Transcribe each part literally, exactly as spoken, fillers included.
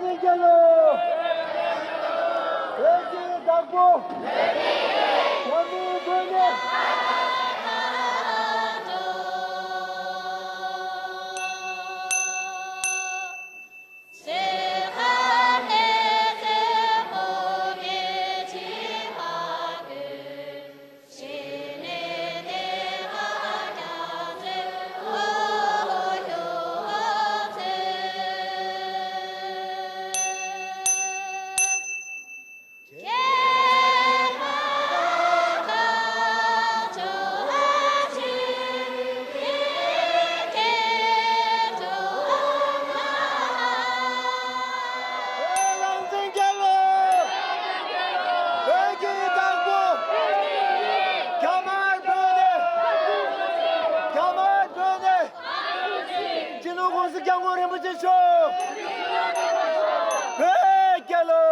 རྒྱལ་ལོ། བོད་ཀྱི་བདག་པོ། བོད་མིའི་སྒྲོན་མེ། རང་བཙན་རྒྱལ་ལོ། བོད་ཀྱི་བདག་པོ། རྒྱ་དམར་བོད་ནས། རྒྱ་དམར་བོད་ནས། སྤྱི་ནོར་༸གོང་ས་༸སྐྱབས་མགོན་རིན་པོ་ཆེ་མཆོག་བོད་རྒྱལ་ལོ།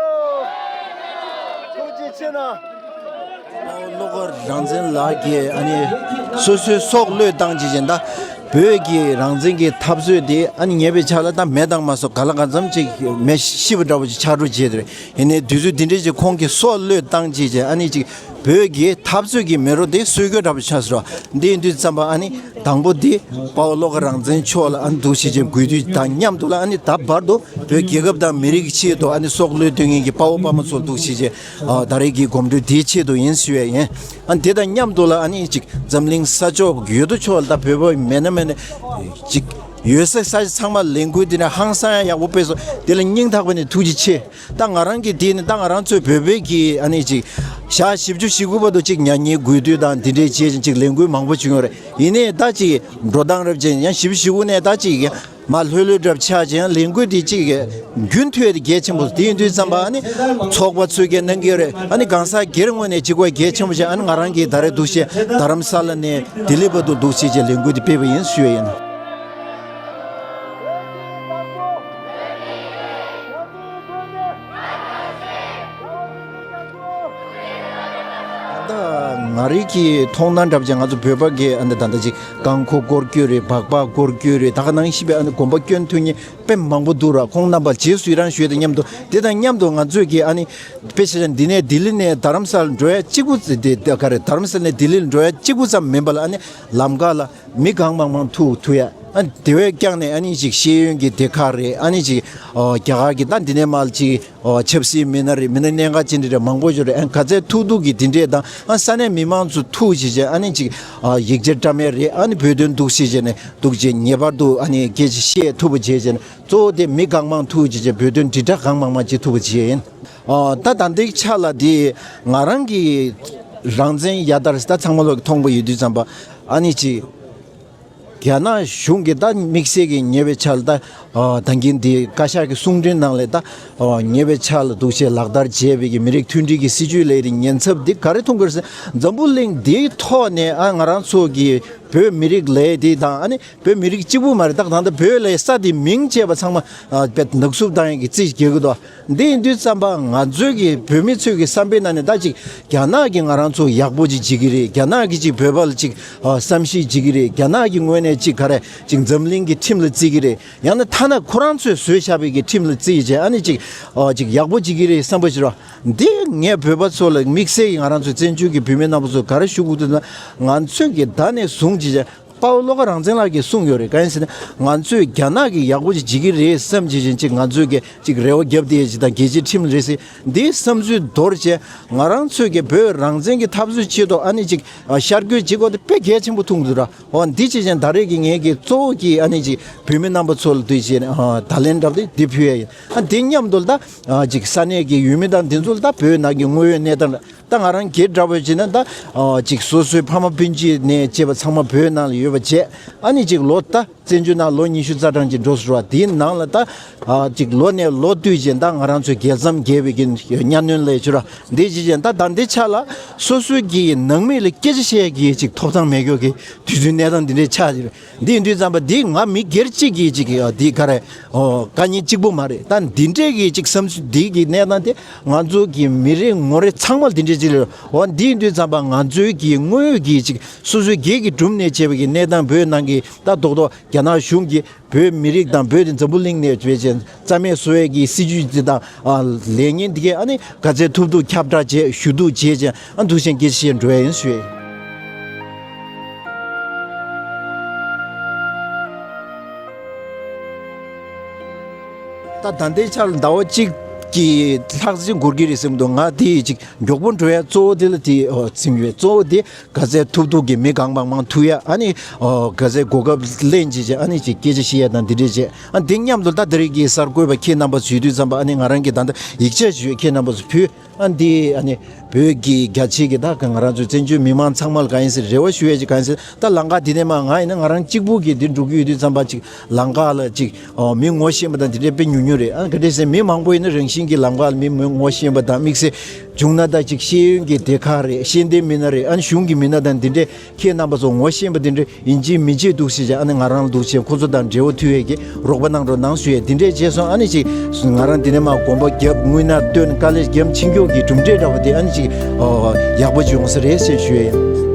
ཐུགས་རྗེ་ཆེ་གནང་། ཨོ་བློ་དགའ་རང་བཙན་ལགས་ཀྱིས་ཨ་ནི་སོ་སོའི་སྲོག་བློས་བཏང་བྱས་ཅན་ད་བོད་ཀྱི་རང་བཙན་གྱི་འཐབ་རྩོད་དེ་ཨ་ནི་ཉེ་བའི་ཆར་ལ་ད་མེད་དང་མ་སོང་ག་ལ་གང་འཚམ་ཅིག་མེད་ཤི་བ་འདྲ་བོ་ཅིག་ཆགས་འགྲོ་བྱས་ཏེ་རེད། ཡིན་ནའི་དུས་ཚོད་འདི་འདྲའི་ཅིག་ཁོང་གིས་སྲོག་བློས་བཏང་བྱས་ཅན་ཨ་ནི་ཅིག་བོད་ཀྱི་འཐབ་རྩོད་ཀྱི་མེ་རོ་དེ་སྲོལ་རྒྱུན་འདྲ་བོ་ཆགས་སོང་། འདི་ཡིན་དུས་ཙམ་པ་ཨ་ནི་དང་པོ་དེ་དཔའ་བོ་བློ་དགའ་རང་བཙན་མཆོག་ལ་ཨ་ནི་འདུག་བྱས་ཅན་གུས་འདུད་དང་མཉམ་དུ་ལ་ཨ་ནི་ད་བར་དུ་བོད་རྒྱལ་ཁབ་དང་མི་རིགས་ཆེད་དུ་ཨ་ནི་སྲོག་བློས་གཏོང་མཁན་གྱི་དཔའ་བོ་དཔའ་མོ་ཚོ་འདུག་བྱས་ཅན་ཨ་ད་རེས་ཀྱི་གོམ་བགྲོད་དེའི་ཆེད་དུ་ཡིན་ཞུ་ཡས་ཡིན། ཨ་དེ་དང་མཉམ་དུ་ལ་ཨ་ནི་ཅིག་འཛམ་གླིང་ས་ཕྱོགས་ཡོད་དོ་ཅོག་ལ་ད་བོད་པ་མེད་ན་མེད་ན་ཅིག་ཡོད་ས་ས་ཆ་ཚང་མ་ལས་འགུལ་དེ་ནས་ཧང་སང་ཡག་པོ་སྤེལ་སོང་། དེ་ལ་སྙིང་ཐག་པ་ནས་ཐུགས་རྗེ་ཆེ། ད་ང་རང་གི་དེ་ནི་ད་ང་རང་ཚོའི་བོད་པའི་གི་ཨ་ནི་ཅིག་ཞག་བཞི་བཅུ་ཞེ་དགུ་བར་དུ་ཅིག་མྱ་ངན་གུས་འདུད་དང་དེ་འདྲའི་བྱས་ཅིག་ལས་འགུལ་མང་པོ་བྱུང་ཡོད་རེད། ཡིན་ནའི་ད་ཅིག་འགྲོ་སྟངས་རབ་ཅན་ཡང་བཞི་བཅུ་ཞེ་དགུ་ནས་ད་ཅིག་མ་ལྷོད་ལྷོད་འདྲ་ཆགས་ཅན་ལས་འགུལ་དེ་ཅིག་རྒྱུན་མཐུད་དེ་གལ་ཆེན་པོ་དེ་ཡིན་དུས་ཙམ་པ་ཨ་ནི་ཚོགས་པ་ཚོས་ཀྱང་གནང་གི་ཡོད་རེད། ཨ་ནི་གང་ཟག་སྒེར་ངོས་ནས་གཅིག་པ་གལ་ཆེན་པོ་ཞིག་ཨ་ནི་ང་རང་གིས་ད་རེས་འདུག་བྱས་རྡ་རམ་ས་ལ་ནས་ལྡི་ལི་བར་དུ་འདུག་བྱས་ཀྱི་ལས་འགུལ་དེ་སྤེལ་བ་ཡིན་ཞུ་ཡས་ཡིན། ད་ང་རང་གི་མཐོང་སྣང་འདྲ་པོ་ཅིག་ང་ཚོ་བོད་པ་གི་ཨ་འདི་ད་ལྟ་ཅིག་རྐང་འཁོར་སྐོར་སྐྱོད་རེད། སྦག་སྦག་སྐོར་སྐྱོད་རེད། ད་ག་ནང་བཞིན་པའི་ཨ་འདི་གོམ་པ་སྐྱོན་ཐུབ་མཁན་དཔེ་མང་པོ་འདུག་ར། ཁོང་རྣམ་པ་རྗེས་སུ་ཡི་རང་ཞུས་དང་མཉམ་དུ་དེ་དང་མཉམ་དུ་ང་ཚོས་ཀྱི་ཨ་ནི་དཔེ་ཆ་ཆ་འདི་ནས་ལྡི་ལི་ནས་རྡ་རམ་ས་ལ་འགྲོ་ཡ་གཅིག་པུ་ཙི་དེ་དེ་ག་རེ་རྡ་རམ་ས་ལ་ནས་ལྡི་ལི་ལ་འགྲོ་ཡ་གཅིག་པུ་ཙམ་མིན་པ་ལ་ཨ་ནི་ལམ་ཁ་ལ་མི་གང་མང་མང་ཐུག་ཐུག་ཡ། ཨ་དེ་བས་ཀྱང་ནས་ཨ་ནི་ཅིག་ཤེས་ཡོན་གྱི་སྡེ་ཁག་རེད། ཨ་ནི་ཅིག་ཨོ་རྒྱ་གར་གྱི་ད་འདི་ནས་མར་ཅིག་ཨོ་ཆབ་སྲིད་མི་སྣ་རེད། མི་སྣ་གནད་འགག་ཅན་རེད། མང་པོ་ཞིག་རེད། ཨ་ག་ཚད་ཐུག་ཐུག་གི་དེ་འདྲས་དང་ཨ་ས་གནས་མི་མང་ཚོ་ཐུག་བྱས་བྱས་ཨ་ནི་ཅིག་ཨ་ཡིག་ཆ་འདྲ་མིན་རེད། ཨ་ནི་བོད་དོན་འདུག་བྱས་བྱས་ནས་འདུག་བྱས་ངེས་པར་དུ་ཨ་ནི་སྐད་ཆ་བཤད་ཐུབ་པ་བྱས་བྱས་ནས་གཙོ་བོ་དེ་མི་གང་མང་ཐུག་བྱས་བྱས་བོད་དོན་དྲིལ་བསྒྲགས་གང་མང་མང་བྱེད་ཐུབ་པ་བྱས་ཡིན། ཨ་ད་ད་ལྟའི་ཆ་ལ་དེ་ང་རང་གི་རང་བཙན་ཡར་དར་ད་ཚང་མ་ལོག་གི་མཐོང་པ་ཡོད་དུས་ཙམ་པ་ཨ་ནི་ཅིག་རྒྱ་ནག་གཞུང་གིས་ད་དམིགས་བསལ་གྱི་ཉེ་བའི་ཆར་ལ་ད་ཨ་ད་གིན་འདི་བཀའ་ཤག་གི་གསུང་འཕྲིན་ནང་ལ་ད་ཨ་ཉེ་བའི་ཆར་ལ་འདུག་བྱས་ལག་བསྟར་བྱས་པའི་གི་མི་རིགས་མཐུན་སྒྲིལ་གྱི་སྲིད་བྱུས་ལས་རིགས་ཉེན་ཚབས་འདི་ག་རེ་མཐོང་གི་རེད་ཟེར། འཛམ་བུ་གླིང་འདིའི་ཐོག་ནས་ཨ་ང་རང་ཚོ་གི་བོད་མི་རིགས་ལས་འདི་དང་ཨ་ནི་བོད་མི་རིགས་གཅིག་པུ་མ་རེད། ད་ད་ལྟ་བོད་ལས་ས་འདི་མིང་བྱས་པ་ཚང་མ་ཨ་དཔེ་ནག་བསུབ་བཏང་ཡག་གི་རྩིས་རྒྱག་གི་འདུག་འདི་ཡིན་དུས་ཙམ་པ་ང་ཚོའི་གི་བོད་མི་ཚོའི་གི་བསམ་པའི་ནང་ནས་ད་ཅིག་རྒྱ་ནག་གིས་ང་རང་ཚོ་ཡག་པོ་ཅིག་བྱེད་ཀྱི་རེད། རྒྱ་ནག་གིས་ཅིག་བོད་པ་ལ་ཅིག་ཨ་བསམ་ཤེས་བྱེད་ཀྱི་རེད། རྒྱ་ནག་གི་ངོས་ནས་ཅིག་ག་རེ་ཅིག་འཛམ་གླིང་གི་ཁྲིམས་ལ་བརྩི་གི་རེད། ཡང་ན་ཐ་ན་ཁོ་རང་ཚོས་བཟོས་བཞག་པའི་གི་ཁྲིམས་ལ་བརྩིས་བྱས་ཨ་ནི་ཅིག་ཨ་ཅིག་ཡག་པོ་བྱེད་ཀྱི་རེད་བསམ་པ་ཞིག་རེད། འདི་ངས་བོད་པ་ཚོ་ལ་དམིགས་བསལ་གྱི་ང་རང་ཚོའི་བཙན་བྱོལ་གྱི་བོད་མི་རྣམ་པ་ཚོ་ག་རེ་ཞུ་དགོས་འདུག་ན་ང་ཚོས་ཀྱི་ད་ནས་བཟུང་བྱས་བྱས། དཔའ་བོ་བློ་དགའ་རང་བཙན་ལགས་ཀྱིས་གསུངས་ཡོད་རེད། གང་ཡིན་ཟེར་ན་ང་ཚོས་རྒྱ་ནག་གིས་ཡག་པོ་ཅིག་བྱེད་ཀྱི་རེད་བསམ་བྱས་བྱས་ཅིག་ང་ཚོས་ཀྱི་ཅིག་རེ་བ་བརྒྱབ་བསྡད་ཅིག་དང་རྒྱལ་སྤྱིའི་ཁྲིམས་རེད་ཟེར་འདིའི་བསམ་ཚུལ་དོར་བྱས་ང་རང་ཚོས་ཀྱི་བོད་རང་བཙན་གྱི་འཐབ་རྩོད་ཆེད་དུ་ཨ་ནི་ཅིག་ཤར་བསྐྱོད་བྱེད་དགོས་དེ་དཔེ་གལ་ཆེན་པོ་མཐོང་གི་འདུག་ར། འོ་འདི་བྱས་ཅན་ད་རེས་ཀྱི་ངེད་ཀྱི་གཙོ་བོ་གི་ཨ་ནི་ཅིག་བོད་མི་རྣམ་པ་ཚོ་ལ་དུས་བྱས་ནས་ད་ལན་འདྲ་བོ་དེ་འདི་ཕུལ་ཡ་ཡིན། ཨ་འདི་མཉམ་དུ་ལ་ད་ཅིག་ས་གནས་ཀྱི་ཡུལ་མི་དང་འདི་ཚོ་ལ་ད་བོད་ནང་གི་དངོས་ཡོད་གནས་སྟངས་ད་ང་རང་སྒེར་འདྲ་བོ་བྱས་ན་ད་ཨ་ཅིག་སོ་སོའི་ཕ་མ་སྤུན་མཆེད་ནས་བཅས་པ་ཚང་མ་བོད་ནང་ལ་ཡོད་པ་བྱས། ཨ་ནི་ཅིག་ལོ་ད་བཙན་བྱོལ་ནང་ལོ་ཉི་ཤུ་རྩ་གྲངས་ཅིག་འགྲོ་སོང་བ་དེའི་ནང་ལ་ད་ཨ་ཅིག་ལོ་ནས་ལོ་བསྟུད་བྱས་ད་ང་རང་ཚོའི་རྒྱལ་མཚམས་བརྒལ་བའི་གི་གཉའ་གནོན་ལས་བྱུར་བ་འདི་བྱས་བྱས་ད་ད་འདི་ཆ་ལ་སོ་སོའི་གི་ནང་མི་ལ་སྐད་ཆ་བཤད་གི་ཅིག་ཐོབ་ཐང་མེད་མཁན་གི་དུས་ཚོད་གནས་སྟངས་འདི་འདྲའི་ཆགས་ཡོད། འདི་ཡིན་དུས་ཙམ་པ་འདི་ང་མི་སྒེར་གཅིག་གི་ཅིག་འདི་ག་རེ་ཨོ་དཀའ་ཉེན་གཅིག་པུ་མ་རེད། ད་འདི་འདྲས་ཀྱི་ཅིག་བསམ་ཚུལ་འདི་གི་གནས་སྟངས་དེ་ང་ཚོ་གི་མི་རེ་ངོ་རེ་ཚང་མ་ལ་འདི་འདྲས་ ཅིག་ལ། འོ་འདི་ཡིན་དུས་ཙམ་པ་ང་ཚོའི་གི་དངོས་ཡོད་ཀྱི་ཅིག་སོ་སོའི་སྒེར་གྱི་སྒྲུབ་ནས་བྱས་པ་གི་གནས་སྟངས། བོད་ནང་གི་ད་རྡོག་རྡོག་རྒྱ་ནག་གཞུང་གིས་བོད་མི་རིགས་དང་བོད་དེ་འཛམ་བུ་གླིང་ནས་བྱས་བྱས་རྩ་མེད་བཟོ་ཡས་ཀྱི་སྲིད་ཇུས་འདི་དང་ཨ་ལས་ངན་འདི་གས་ཨ་ནི་ག་ཚད་ཐུབ་ཐུབ་ཁྱབ་བསྒྲགས་བྱས་ཞུ་གཏུག་བྱས་བྱས་ཨ་འདུག་བཞིན་སྐད་ཆ་བཤད་འགྲོ་ཡ་ཡིན་ཞུ་ཡ་ཡིན། ད་ད་ལྟའི་ཆར་ཟླ་བ་གཅིག་གི་ལྷག་ཙམ་འགོར་གྱི་རེད་བསམ་འདུག་ང་དེ་ཅིག་མགྱོགས་པོ་འགྲོ་ཡ་གཙོ་བོ་དེ་ལ་དེ་ཨོ་ཚིམ་ཡོད། གཙོ་བོ་དེ་ག་ཚད་ཐུབ་ཐུབ་ཀྱི་མི་གང་མང་མང་ཐུག་ཡ། ཨ་ནི་ཨོ་ག་ཚད་གོ་སྐབས་ལེན་བྱས་བྱས་ཨ་ནི་ཅིག་སྐད་ཆ་བཤད་ཡ་དང་འདི་འདྲས་བྱས། ཨ་འདི་མཉམ་དུ་ད་དེ་རིང་གི་གསར་འགོད་པ་ཁྱེད་རྣམ་པ་ཚོ་ཡོད་དུས་ཙམ་པ་ཨ་ནི་ང་རང་གི་ད་ལྟ་ཡིག་ཆ་ཞུ་ཡ་ཁྱེད་རྣམ་པ་ཚོ་ཕུལ། ཨ་འདི་ཨ་ནི་བོད་ཀྱི་རྒྱ་ཆེ་གི་ད་ང་རང་ཚོའི་བཙན་བྱོལ་མི་མང་ཚང་མ་ལ་གང་ཡིན་ཟེར་རེ་བ་ཞུ་ཡ་ཅིག་གང་ཡིན་ཟེར། ད་ལམ་ཁ་འདི་ནས་མ་ང་ཡིན་ན་ང་རང་གཅིག་པུ་གི་འདི་འགྲོ་གི་ཡོད་དུས་ཙམ་པ་ཅིག་ལམ་ཁ་ལ་ཅིག་ཨོ་མི་ངོ་ཤེས་པ་དང་དེ་འདྲའི་དཔེ་ཉུང་ཉུང་རེད། ཨ་ག་འདྲས་ཟེར་མི་མང་པོ་ཡིན་ན་རང་བཞིན་གྱི་ལམ་ཁ་ལ་མི་མི་ངོ་ཤེས་པ་དང་དམིགས་བསལ་བྱུང་ན་ད་ཅིག་ཤེས་ཡོན་གྱི་སྡེ་ཁག་རེད། ཤེས་ལྡན་མི་སྣ་རེད། ཨ་གཞུང་གི་མི་སྣ་དང་འདི་འདྲས་ཁྱེད་རྣམ་པ་ཚོ་ངོ་ཤེས་པ་འདི་འདྲས་ཡིན་གཅིག་མིན་གཅིག་འདུག་ཟེར་བྱས་ཨ་ནི་ང་རང་ལ་འདུག་ཟེར་ཁོ་ཚོ་དང་འབྲེལ་བ་མཐུད་ཡས་ཀྱི་རོགས་པ་གནང་རོགས་གནང་ཞུ་ཡས་འདི་འདྲས་བྱས་སོང་། ཨ་ནི་ཅིག་ང་རང་འདི་ནས་མ་གོམ་པ་རྒྱབ་དངུལ་ནག་བཏོན་དཀའ་ལས་རྒྱབ་ཕྱིན་སྐྱོག་གི་གྲུབ་འབྲས་འདྲ་བ་དེ་ཨ་ནི་ཅིག་ཡག་པོ་ཅིག་ཡོང་ས་རེད་ཟེར་ཞུ་ཡས་ཡིན།